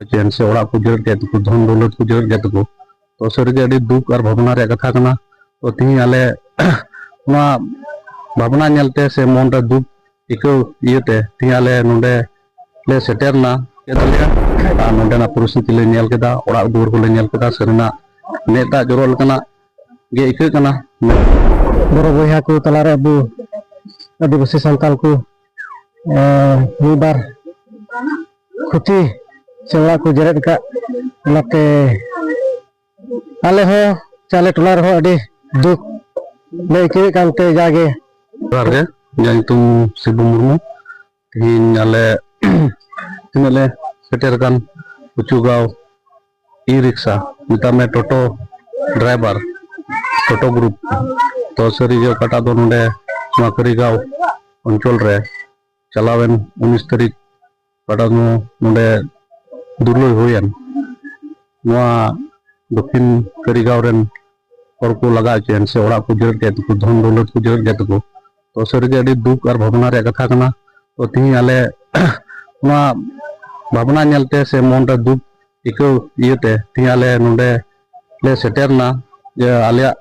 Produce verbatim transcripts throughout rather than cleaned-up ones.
ᱪᱮᱱ ᱥᱮ ᱚᱲᱟᱜ ᱠᱚ ᱩᱡᱟᱹᱲ ᱠᱮᱫ ᱛᱟᱠᱚ, ᱫᱷᱚᱱ ᱫᱚᱞᱚᱛ ᱠᱚ ᱩᱡᱟᱹᱲ ᱠᱮᱫ ᱛᱟᱠᱚ᱾ ᱛᱚ ᱥᱟᱹᱨᱤᱜᱮ ᱟᱹᱰᱤ ᱫᱩᱠ ᱟᱨ ᱵᱷᱟᱵᱽᱱᱟ ᱨᱮᱭᱟᱜ ᱠᱟᱛᱷᱟ ᱠᱟᱱᱟ᱾ ᱛᱚ ᱛᱤᱦᱤᱧ ᱟᱞᱮ ᱱᱚᱣᱟ ᱵᱷᱟᱵᱽᱱᱟ ᱧᱮᱞᱛᱮ ᱥᱮ ᱢᱚᱱᱨᱮ ᱫᱩᱠ ᱟᱹᱭᱠᱟᱹᱣ ᱤᱭᱟᱹᱛᱮ ᱛᱤᱦᱤᱧ ᱟᱞᱮ ᱱᱚᱰᱮ ᱞᱮ ᱥᱮᱴᱮᱨ ᱮᱱᱟ ᱠᱮᱫᱟᱞᱮᱭᱟ᱾ ᱟᱨ ᱱᱚᱰᱮᱱᱟᱜ ᱯᱚᱨᱤᱥᱛᱷᱤᱛᱤ ᱞᱮ ᱧᱮᱞ ᱠᱮᱫᱟ, ᱚᱲᱟᱜ ᱫᱩᱣᱟᱹᱨ ᱠᱚᱞᱮ ᱧᱮᱞ ᱠᱮᱫᱟ, ᱥᱟᱹᱨᱤᱱᱟᱜ ᱢᱮᱫ ᱫᱟᱜ ᱡᱚᱨᱚᱜ ᱞᱮᱠᱟᱱᱟᱜ ᱜᱮ ᱟᱹᱭᱠᱟᱹᱜ ᱠᱟᱱᱟ᱾ ᱵᱚᱲᱚ ᱵᱚᱭᱦᱟ ᱠᱚ ᱛᱟᱞᱟᱨᱮ ᱟᱵᱚ ᱟᱹᱫᱤᱵᱟᱹᱥᱤ ᱥᱟᱱᱛᱟᱞ ᱠᱚ, ᱮᱸ, ᱢᱤᱫ ᱵᱟᱨ ᱠᱷᱚᱛᱤ ᱥᱮ ᱚᱲᱟᱜ ᱠᱚ ᱡᱮᱨᱮᱫ ᱟᱠᱟᱫ, ᱚᱱᱟᱛᱮ ᱟᱞᱮ ᱦᱚᱸ ᱪᱟᱞᱮ ᱴᱚᱞᱟ ᱨᱮᱦᱚᱸ ᱟᱹᱰᱤ ᱫᱩᱠ ᱞᱮ ᱟᱹᱭᱠᱟᱹᱣᱮᱫ ᱠᱟᱱᱛᱮ ᱡᱟᱜᱮ᱾ ᱡᱚᱦᱟᱨ ᱜᱮ, ᱤᱧᱟᱹᱜ ᱧᱩᱛᱩᱢ ᱥᱤᱵᱩ ᱢᱩᱨᱢᱩ᱾ ᱛᱮᱦᱮᱧ ᱟᱞᱮ ᱛᱤᱱᱟᱹᱜ ᱞᱮ ᱥᱮᱴᱮᱨ ᱟᱠᱟᱱ ᱩᱪᱩᱜᱟᱸᱣ ᱤ ᱨᱤᱠᱥᱟ, ᱢᱮᱛᱟᱜ ᱢᱮ ᱴᱳᱴᱳ ᱰᱨᱟᱭᱵᱷᱟᱨ, ᱴᱳᱴᱳ ᱜᱨᱩᱯ, ᱛᱚ ᱥᱟᱹᱨᱤᱜᱮ ᱚᱠᱟᱴᱟᱜ ᱫᱚ ᱱᱚᱰᱮ ᱱᱚᱣᱟ ᱠᱟᱹᱨᱤᱜᱟᱸᱣ ᱚᱧᱪᱚᱞ ᱨᱮ ᱪᱟᱞᱟᱣᱮᱱ ᱩᱱᱤᱥ ᱛᱟᱹᱨᱤᱠᱷ ᱚᱠᱟᱴᱟᱜ ᱫᱚ ᱱᱚᱰᱮ ᱫᱩᱨᱞᱟᱹᱭ ᱦᱩᱭᱮᱱ, ᱱᱚᱣᱟ ᱫᱚᱠᱠᱷᱤᱱ ᱠᱟᱹᱨᱤᱜᱟᱸᱣ ᱨᱮᱱ ᱦᱚᱲ ᱠᱚ ᱞᱟᱜᱟ ᱦᱚᱪᱚᱭᱮᱱ ᱥᱮ ᱚᱲᱟᱜ ᱠᱚ ᱩᱡᱟᱹᱲ ᱠᱮᱫ ᱛᱟᱠᱚ, ᱫᱷᱚᱱ ᱫᱚᱞᱚᱛ ᱠᱚ ᱩᱡᱟᱹᱲ ᱠᱮᱫ ᱛᱟᱠᱚ᱾ ᱛᱚ ᱥᱟᱹᱨᱤᱜᱮ ᱟᱹᱰᱤ ᱫᱩᱠ ᱟᱨ ᱵᱷᱟᱵᱽᱱᱟ ᱨᱮᱭᱟᱜ ᱠᱟᱛᱷᱟ ᱠᱟᱱᱟ᱾ ᱛᱚ ᱛᱤᱦᱤᱧ ᱟᱞᱮ ᱱᱚᱣᱟ ᱵᱷᱟᱵᱽᱱᱟ ᱧᱮᱞᱛᱮ ᱥᱮ ᱢᱚᱱᱨᱮ ᱫᱩᱠ ᱟᱹᱭᱠᱟᱹᱣ ᱤᱭᱟᱹᱛᱮ ᱛᱤᱦᱤᱧ ᱟᱞᱮ ᱱᱚᱰᱮ ᱞᱮ ᱥᱮᱴᱮᱨ ᱮᱱᱟ, ᱡᱮ ᱟᱞᱮᱭᱟᱜ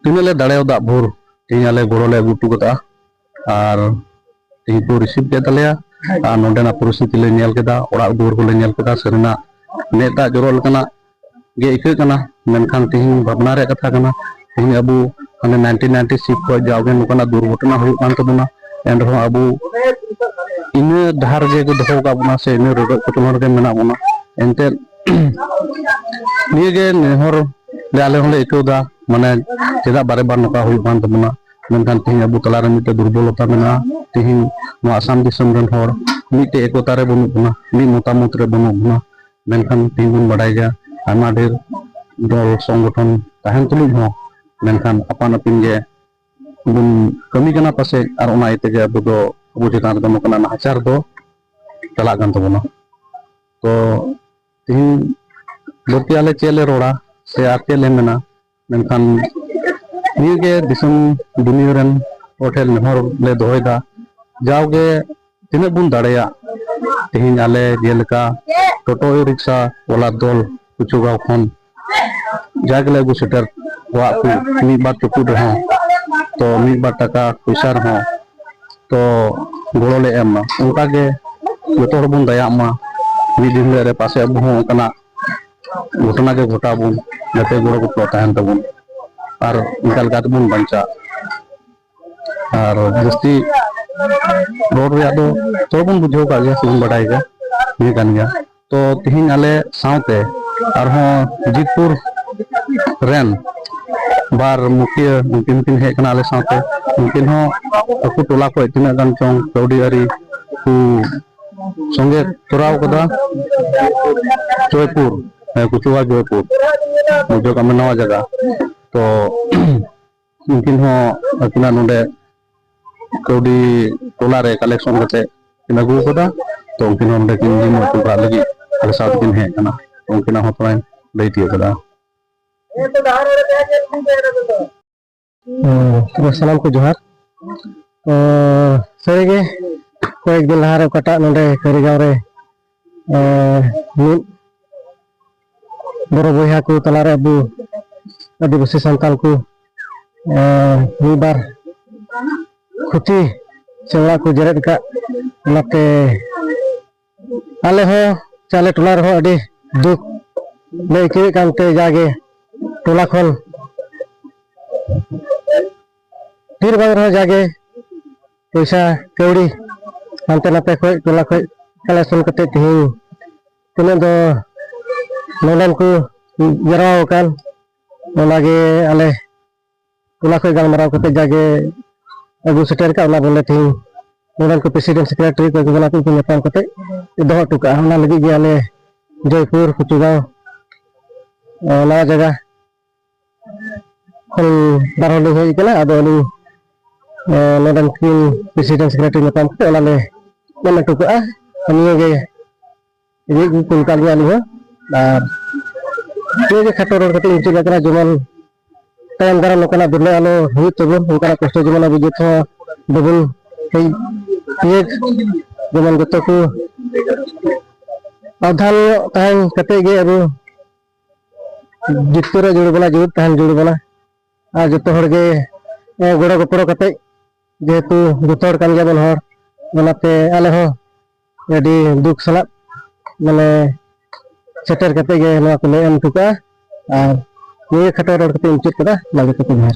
ᱛᱤᱱᱟᱹᱜ ᱞᱮ ᱫᱟᱲᱮᱭᱟᱫᱟ ᱵᱷᱳᱨ ᱛᱤᱦᱤᱧ ᱟᱞᱮ ᱜᱚᱲᱚ ᱞᱮ ᱟᱹᱜᱩ ᱦᱚᱴᱚ ᱠᱟᱫᱟ᱾ ᱟᱨ ᱛᱤᱦᱤᱧ ᱠᱚ ᱨᱤᱥᱤᱵᱷ ᱠᱮᱫ ᱛᱟᱞᱮᱭᱟ᱾ ᱟᱨ ᱱᱚᱰᱮᱱᱟᱜ ᱯᱚᱨᱤᱥᱛᱷᱤᱛᱤ ᱞᱮ ᱧᱮᱞ ᱠᱮᱫᱟ, ᱚᱲᱟᱜ ᱫᱩᱣᱟᱹᱨ ᱠᱚᱞᱮ ᱧᱮᱞ ᱠᱮᱫᱟ, ᱥᱟᱹᱨᱤᱱᱟᱜ ᱢᱮᱫ ᱫᱟᱜ ᱡᱚᱨᱚᱜ ᱞᱮᱠᱟᱱᱟᱜ ᱜᱮ ᱟᱹᱭᱠᱟᱹᱜ ᱠᱟᱱᱟ᱾ ᱢᱮᱱᱠᱷᱟᱱ ᱛᱤᱦᱤᱧ ᱵᱷᱟᱵᱽᱱᱟ ᱨᱮᱭᱟᱜ ᱠᱟᱛᱷᱟ ᱠᱟᱱᱟ, ᱛᱤᱦᱤᱧ ᱟᱵᱚ ᱦᱟᱱᱮ ᱱᱟᱭᱤᱱᱴᱤᱱ ᱱᱟᱭᱤᱱᱴᱤ ᱥᱤᱠᱥ ᱠᱷᱚᱱ ᱡᱟᱣᱜᱮ ᱱᱚᱝᱠᱟᱱᱟᱜ ᱫᱩᱨᱜᱷᱚᱴᱚᱱᱟ ᱦᱩᱭᱩᱜ ᱠᱟᱱ ᱛᱟᱵᱚᱱᱟ, ᱮᱱ ᱨᱮᱦᱚᱸ ᱟᱵᱚ ᱤᱱᱟᱹ ᱰᱟᱦᱟᱨ ᱨᱮᱜᱮ ᱠᱚ ᱫᱚᱦᱚ ᱟᱠᱟᱫ ᱵᱚᱱᱟ ᱥᱮ ᱤᱱᱟᱹ ᱨᱚᱰᱚᱡ ᱠᱚᱪᱞᱚᱱ ᱨᱮᱜᱮ ᱢᱮᱱᱟᱜ ᱵᱚᱱᱟ᱾ ᱮᱱᱛᱮᱫ ᱱᱤᱭᱟᱹᱜᱮ ᱱᱮᱦᱚᱨ ᱞᱮ ᱟᱞᱮ ᱦᱚᱸᱞᱮ ᱟᱹᱭᱠᱟᱹᱣ ᱮᱫᱟ, ᱢᱟᱱᱮ ᱪᱮᱫᱟᱜ ᱵᱟᱨᱮ ᱵᱟᱨ ᱱᱚᱝᱠᱟ ᱦᱩᱭᱩᱜ ᱠᱟᱱ ᱛᱟᱵᱚᱱᱟ᱾ ᱢᱮᱱᱠᱷᱟᱱ ᱛᱮᱦᱮᱧ ᱟᱵᱚ ᱛᱟᱞᱟᱨᱮ ᱢᱤᱫᱴᱮᱱ ᱫᱩᱨᱵᱚᱞᱚᱛᱟ ᱢᱮᱱᱟᱜᱼᱟ᱾ ᱛᱮᱦᱮᱧ ᱱᱚᱣᱟ ᱟᱥᱟᱢ ᱫᱤᱥᱚᱢ ᱨᱮᱱ ᱦᱚᱲ ᱢᱤᱫᱴᱮᱡ ᱮᱠᱚᱛᱟ ᱨᱮ ᱵᱟᱹᱱᱩᱜ ᱵᱚᱱᱟ, ᱢᱤᱫ ᱢᱚᱛᱟᱢᱚᱛ ᱨᱮ ᱵᱟᱹᱱᱩᱜ ᱵᱚᱱᱟ᱾ ᱢᱮᱱᱠᱷᱟᱱ ᱛᱮᱦᱮᱧ ᱵᱚᱱ ᱵᱟᱰᱟᱭ ᱜᱮᱭᱟ, ᱟᱭᱢᱟ ᱰᱷᱮᱨ ᱫᱚᱞ ᱥᱚᱝᱜᱚᱴᱷᱚᱱ ᱛᱟᱦᱮᱱ ᱛᱩᱞᱩᱡ ᱦᱚᱸ, ᱢᱮᱱᱠᱷᱟᱱ ᱟᱯᱟᱱ ᱟᱹᱯᱤᱱ ᱜᱮ ᱵᱚᱱ ᱠᱟᱹᱢᱤ ᱠᱟᱱᱟ ᱯᱟᱥᱮᱡ, ᱟᱨ ᱚᱱᱟ ᱤᱭᱟᱹ ᱛᱮᱜᱮ ᱟᱵᱚ ᱫᱚ ᱟᱵᱚ ᱪᱮᱛᱟᱱ ᱨᱮᱫᱚ ᱱᱚᱝᱠᱟᱱᱟᱜ ᱱᱟᱦᱟᱪᱟᱨ ᱫᱚ ᱪᱟᱞᱟᱜ ᱠᱟᱱ ᱛᱟᱵᱚᱱᱟ᱾ ᱛᱚ ᱛᱮᱦᱮᱧ ᱵᱟᱹᱲᱛᱤ ᱟᱞᱮ ᱪᱮᱫ ᱞᱮ ᱨᱚᱲᱟ ᱥᱮ ᱟᱨ ᱪᱮᱫ ᱞᱮ ᱢᱮᱱᱟ, ᱢᱮᱱᱠᱷᱟᱱ ᱱᱤᱭᱟᱹᱜᱮ ᱫᱤᱥᱚᱢ ᱫᱩᱱᱤᱭᱟᱹ ᱨᱮᱱ ᱦᱚᱲ ᱴᱷᱮᱱ ᱱᱮᱦᱚᱨ ᱞᱮ ᱫᱚᱦᱚᱭᱮᱫᱟ, ᱡᱟᱣᱜᱮ ᱛᱤᱱᱟᱹᱜ ᱵᱚᱱ ᱫᱟᱲᱮᱭᱟᱜ, ᱛᱮᱦᱮᱧ ᱟᱞᱮ ᱡᱮᱞᱮᱠᱟ ᱴᱳᱴᱳ ᱨᱤᱠᱥᱟ ᱣᱟᱞᱟ ᱫᱚᱞ ᱠᱩᱪᱩᱜᱟᱸᱣ ᱠᱷᱚᱱ ᱡᱟ ᱜᱮᱞᱮ ᱟᱹᱜᱩ ᱥᱮᱴᱮᱨ ᱠᱚᱣᱟᱜ ᱠᱚ ᱢᱤᱫ ᱵᱟᱨ ᱪᱩᱯᱩᱫ ᱨᱮᱦᱚᱸ, ᱛᱚ ᱢᱤᱫ ᱵᱟᱨ ᱴᱟᱠᱟ ᱯᱚᱭᱥᱟ ᱨᱮᱦᱚᱸ ᱛᱚ ᱜᱚᱲᱚ ᱞᱮ ᱮᱢ ᱢᱟ᱾ ᱚᱱᱠᱟ ᱜᱮ ᱡᱚᱛᱚ ᱦᱚᱲ ᱵᱚᱱ ᱫᱟᱭᱟᱜ ᱢᱟ᱾ ᱢᱤᱫ ᱫᱤᱱ ᱦᱤᱞᱳᱜ ᱨᱮ ᱯᱟᱥᱮᱡ ᱟᱵᱚ ᱦᱚᱸ ᱚᱱᱠᱟᱱᱟᱜ ᱜᱷᱚᱴᱚᱱᱟ ᱜᱮ ᱜᱷᱚᱴᱟᱣ ᱵᱚᱱ, ᱡᱟᱛᱮ ᱜᱚᱲᱚ ᱜᱚᱯᱚᱲᱚ ᱛᱟᱦᱮᱱ ᱛᱟᱵᱚᱱ ᱟᱨ ᱚᱱᱠᱟ ᱞᱮᱠᱟ ᱛᱮᱵᱚᱱ ᱵᱟᱧᱪᱟᱜ᱾ ᱟᱨ ᱡᱟᱹᱥᱛᱤ ᱨᱚᱲ ᱨᱮᱭᱟᱜ ᱫᱚ ᱡᱚᱛᱚ ᱵᱚᱱ ᱵᱩᱡᱷᱟᱹᱣ ᱠᱟᱜ ᱜᱮᱭᱟ ᱥᱮᱵᱚᱱ ᱵᱟᱰᱟᱭ ᱜᱮᱭᱟ, ᱱᱤᱭᱟᱹ ᱠᱟᱱ ᱜᱮᱭᱟ᱾ ᱛᱚ ᱛᱤᱦᱤᱧ ᱟᱞᱮ ᱥᱟᱶᱛᱮ ᱟᱨᱦᱚᱸ ᱡᱤᱛᱯᱩᱨ ᱨᱮᱱ ᱵᱟᱨ ᱢᱩᱠᱷᱤᱭᱟᱹ ᱩᱱᱠᱤᱱ ᱠᱤᱱ ᱦᱮᱡ ᱠᱟᱱᱟ ᱟᱞᱮ ᱥᱟᱶᱛᱮ᱾ ᱩᱱᱠᱤᱱ ᱦᱚᱸ ᱟᱠᱚ ᱴᱚᱞᱟ ᱠᱷᱚᱱ ᱛᱤᱱᱟᱹᱜ ᱜᱟᱱ ᱪᱚᱝ ᱠᱟᱹᱣᱰᱤ ᱟᱹᱨᱤ ᱠᱚ ᱥᱚᱸᱜᱮ ᱛᱚᱨᱟᱣ ᱠᱟᱫᱟ᱾ ᱡᱚᱭᱯᱩᱨ, ᱦᱮᱸ, ᱠᱩᱪᱩᱣᱟ ᱡᱚᱭᱯᱩᱨ ᱵᱩᱡᱷᱟᱹᱣ ᱠᱟᱜ ᱢᱮ, ᱱᱟᱣᱟ ᱡᱟᱭᱜᱟ᱾ ᱛᱚ ᱩᱱᱠᱤᱱ ᱦᱚᱸ ᱟᱹᱠᱤᱱᱟᱜ ᱱᱚᱰᱮ ᱠᱟᱹᱣᱰᱤ ᱴᱚᱞᱟ ᱨᱮ ᱠᱟᱞᱮᱠᱥᱚᱱ ᱠᱟᱛᱮ ᱠᱤᱱ ᱟᱹᱜᱩ ᱟᱠᱟᱫᱟ᱾ ᱛᱚ ᱩᱱᱠᱤᱱ ᱦᱚᱸ ᱱᱚᱰᱮ ᱠᱤᱱ ᱡᱤᱢ ᱦᱚᱪᱚ ᱠᱟᱜ ᱞᱟᱹᱜᱤᱫ ᱟᱞᱮ ᱥᱟᱶ ᱛᱮᱠᱤᱱ ᱦᱮᱡ ᱟᱠᱟᱱᱟ᱾ ᱛᱚ ᱩᱱᱠᱤᱱᱟᱜ ᱦᱚᱸ ᱛᱷᱚᱲᱟᱧ ᱞᱟᱹᱭ ᱛᱤᱭᱳᱜ ᱠᱟᱫᱟ᱾ ᱦᱮᱸ, ᱛᱚᱵᱮ ᱥᱟᱱᱟᱢ ᱠᱚ ᱡᱚᱦᱟᱨ᱾ ᱛᱚ ᱥᱟᱹᱨᱤᱜᱮ ᱠᱚᱭᱮᱠ ᱫᱤᱱ ᱞᱟᱦᱟᱨᱮ ᱚᱠᱟᱴᱟᱜ ᱱᱚᱰᱮ ᱠᱟᱹᱨᱤᱜᱟᱸᱣ ᱨᱮ, ᱮᱸ, ᱢᱤᱫ ᱵᱚᱨᱚ ᱵᱚᱭᱦᱟ ᱠᱚ ᱛᱟᱞᱟᱨᱮ ᱟᱵᱚ ᱟᱹᱫᱤᱵᱟᱹᱥᱤ ᱥᱟᱱᱛᱟᱞ ᱠᱚ, ᱮᱸ, ᱢᱤᱫ ᱵᱟᱨ ᱠᱷᱚᱛᱤ ᱥᱮ ᱚᱲᱟᱜ ᱠᱚ ᱡᱮᱨᱮᱫ ᱟᱠᱟᱫ, ᱚᱱᱟᱛᱮ ᱟᱞᱮ ᱦᱚᱸ ᱥᱮ ᱟᱞᱮ ᱴᱚᱞᱟ ᱨᱮᱦᱚᱸ ᱟᱹᱰᱤ ᱫᱩᱠ ᱞᱮ ᱟᱹᱭᱠᱟᱹᱣᱮᱫ ᱠᱟᱱᱛᱮ ᱡᱟᱜᱮ ᱴᱚᱞᱟ ᱠᱷᱚᱱ ᱰᱷᱮᱨ ᱵᱟᱝ ᱨᱮᱦᱚᱸ ᱡᱟᱜᱮ ᱯᱚᱭᱥᱟ ᱠᱟᱹᱣᱰᱤ ᱦᱟᱱᱛᱮ ᱱᱟᱛᱮ ᱠᱷᱚᱡ ᱴᱚᱞᱟ ᱠᱷᱚᱡ ᱠᱟᱞᱮᱠᱥᱚᱱ ᱠᱟᱛᱮ ᱛᱮᱦᱮᱧ ᱛᱤᱱᱟᱹᱜ ᱫᱚ ᱱᱚᱰᱮᱱ ᱠᱚ ᱡᱟᱨᱣᱟ ᱟᱠᱟᱱ, ᱚᱱᱟᱜᱮ ᱟᱞᱮ ᱴᱚᱞᱟ ᱠᱷᱚᱡ ᱜᱟᱞᱢᱟᱨᱟᱣ ᱠᱟᱛᱮ ᱡᱟᱜᱮ ᱟᱹᱜᱩ ᱥᱮᱴᱮᱨ ᱠᱟᱜ, ᱚᱱᱟ ᱵᱚᱞᱮ ᱛᱮᱦᱮᱧ ᱱᱚᱰᱮᱱ ᱠᱚ ᱯᱨᱮᱥᱤᱰᱮᱱᱴ ᱥᱮᱠᱨᱮᱴᱟᱨᱤ ᱠᱚ ᱟᱹᱜᱩ ᱠᱟᱱᱟ, ᱩᱱᱠᱩ ᱧᱟᱯᱟᱢ ᱠᱟᱛᱮ ᱫᱚᱦᱚ ᱦᱚᱴᱚ ᱠᱟᱜᱼᱟ᱾ ᱚᱱᱟ ᱞᱟᱹᱜᱤᱫ ᱜᱮ ᱟᱞᱮ ᱡᱚᱭᱯᱩᱨ ᱠᱩᱪᱩᱜᱟᱸᱣ, ᱮ, ᱱᱟᱣᱟ ᱡᱟᱭᱜᱟ ᱠᱷᱚᱱ ᱵᱟᱨ ᱦᱚᱲ ᱞᱤᱧ ᱦᱮᱡ ᱟᱠᱟᱱᱟ᱾ ᱟᱫᱚ ᱟᱹᱞᱤᱧ, ᱮ, ᱱᱚᱰᱮᱱ ᱠᱤᱱ ᱯᱨᱮᱥᱤᱰᱮᱱᱴ ᱥᱮᱠᱨᱮᱴᱟᱨᱤ ᱧᱟᱯᱟᱢ ᱠᱟᱛᱮ ᱚᱱᱟ ᱞᱮ ᱢᱮᱱ ᱦᱚᱴᱚ ᱠᱟᱜᱼᱟ᱾ ᱱᱤᱭᱟᱹ ᱜᱮ ᱤᱧ ᱠᱚ ᱠᱩᱞ ᱠᱟᱜ ᱞᱤᱧᱟ ᱟᱹᱞᱤᱧ ᱦᱚᱸ᱾ ᱟᱨ ᱱᱤᱭᱟᱹ ᱜᱮ ᱠᱷᱟᱴᱚ ᱨᱚᱲ ᱠᱟᱛᱮ ᱤᱧ ᱢᱩᱪᱟᱹᱫ ᱠᱟᱜ ᱠᱟᱱᱟ, ᱡᱮᱢᱚᱱ ᱛᱟᱭᱚᱢ ᱫᱟᱨᱟᱢ ᱱᱚᱝᱠᱟᱱᱟᱜ ᱫᱩᱨᱱᱟᱹ ᱟᱞᱚ ᱦᱩᱭᱩᱜ ᱛᱟᱵᱚᱱ, ᱚᱱᱠᱟᱱᱟᱜ ᱠᱚᱥᱴᱚ ᱡᱮᱢᱚᱱ ᱟᱵᱚ ᱡᱚᱛᱚ ᱵᱟᱵᱚᱱ ᱦᱮᱡ ᱛᱤᱭᱟᱹᱜ, ᱡᱮᱢᱚᱱ ᱡᱚᱛᱚ ᱠᱚ ᱥᱟᱵᱫᱷᱟᱱ ᱧᱚᱜ ᱛᱟᱦᱮᱸ ᱠᱟᱛᱮ ᱜᱮ ᱟᱵᱚ ᱡᱤᱛᱠᱟᱹᱨᱚᱜ ᱡᱟᱹᱨᱩᱲ ᱵᱚᱱᱟ, ᱡᱩᱢᱤᱫ ᱛᱟᱦᱮᱱ ᱡᱟᱹᱨᱩᱲ ᱵᱚᱱᱟ᱾ ᱟᱨ ᱡᱚᱛᱚ ᱦᱚᱲ ᱜᱮ, ᱮ, ᱜᱚᱲᱚ ᱜᱚᱯᱚᱲᱚ ᱠᱟᱛᱮ, ᱡᱮᱦᱮᱛᱩ ᱡᱚᱛᱚ ᱦᱚᱲ ᱠᱟᱱ ᱜᱮᱭᱟᱵᱚᱱ ᱦᱚᱲ, ᱚᱱᱟᱛᱮ ᱟᱞᱮ ᱦᱚᱸ ᱟᱹᱰᱤ ᱫᱩᱠ ᱥᱟᱞᱟᱜ, ᱢᱟᱱᱮ, ᱥᱮᱴᱮᱨ ᱠᱟᱛᱮ ᱜᱮ ᱱᱚᱣᱟ ᱠᱚᱞᱮ ᱮᱢ ᱦᱚᱴᱚ ᱠᱟᱜᱼᱟ᱾ ᱟᱨ ᱱᱤᱭᱟᱹ ᱠᱷᱟᱴᱚ ᱨᱚᱲ ᱠᱟᱛᱮ ᱢᱩᱪᱟᱹᱫ ᱠᱮᱫᱟ᱾ ᱢᱟ ᱡᱚᱛᱚ ᱠᱚ ᱡᱚᱦᱟᱨ᱾